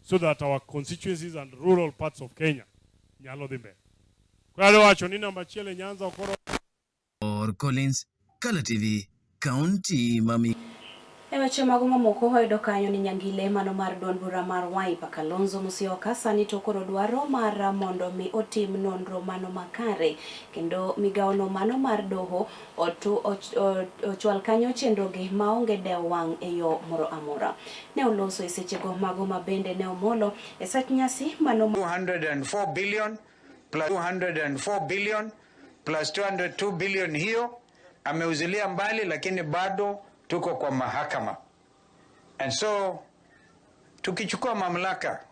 so that our constituencies and rural parts of Kenya nyalo dhi mbele. Koro adwa wacho ni namba achiel e Nyanza ok oromo. Or Collins, Kala TV, Kaunti ma E weche mago mamoko wayudo kanyo ni nyangile mano mar duond bura mar Wiper Kalonzo Musyoka sani to koro dwaro mar mondo mi otim nonro mano makare kendo migawono mano mar doho ochwal kanyo chenrogi maonge dewo wang' e yo moro amora. Ne oloso e sechego mago ma bende ne omolo e sach nyasi mano 204 billion plus 204 billion plus 202 billion hiyo ameuzilia mbali, lakini bado tuko kwa mahakama. And so tukichukua mamlaka,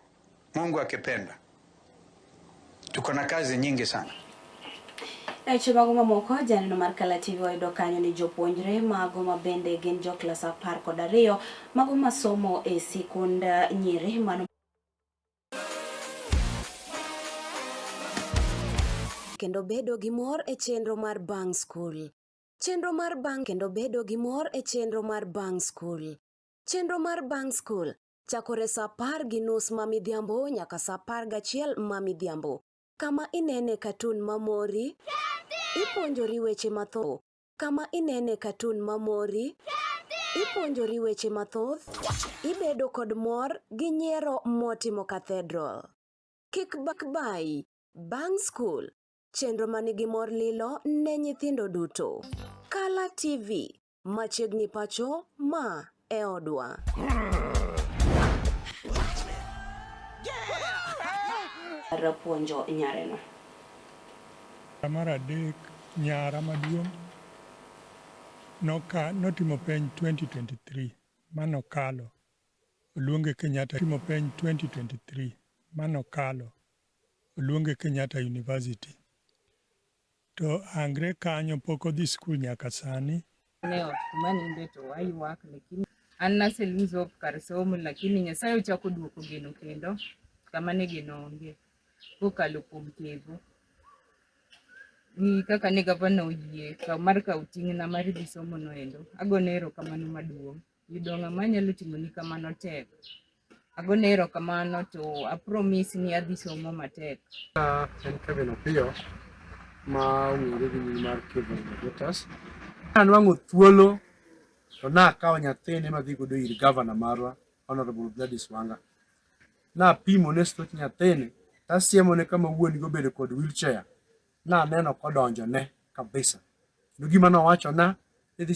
Mungu akipenda, tuko na kazi nyingi sana. E weche mago mamoko, janeno mar Kala TV wayudo kanyo ni jopuonjre mago ma bende gin jo klas 12 mago masomo e sikund nyiri mano kendo bedo gi mor e chenro mar bang' skul. Chenro mar bang' kendo bedo gi mor e chenro mar bang' skul. Chenro mar bang' skul chakore saa apar gi nus ma midhiambo nyaka saa apar gachiel ma midhiambo. Kama inene katun mamori, ipuonjori weche mathoth. Kama inene katun mamori, ipuonjori weche mathoth, ibedo kod mor gi nyiero motimo cathedral. Kik bak bayi, bang' skul, chenro ma nigi mor lilo ne nyithindo duto. Kala TV, machiegni pacho, ma e odwa. Puonjo nyareno. Mar adek, nyara maduong' noka notimo penj 2023 manokalo oluonge Kenyatta timo penj 2023 manokalo oluonge Kenyatta University to angre kanyo pok odhi skul nyaka sani. Ne ot kuma ninde to aywak lakini an nase lose hope kar somo lakini Nyasaye ochako duoko geno kendo kama ne geno onge kokalo kuom Kevo gi kaka ne gavana oyie kaw mar kawo ting'na mar dhi somo no endo agone erokamano maduong' yudo ng'ama nyalo timoni kamano tek agone erokamano to a promise ni adhi somo matek En Kevin Opiyo ma ong'ere gi nying mar Kevin Ogetas. Anwang'o thuolo to nakawo nyathini madhi godo ir gavana marwa Honorable Gladys Wanga. Napimo ne stoch nyathini tasiemone kama wuon gi obedo kod wheelchair. Naneno kodonjone kabisa. Kendo gima nowachona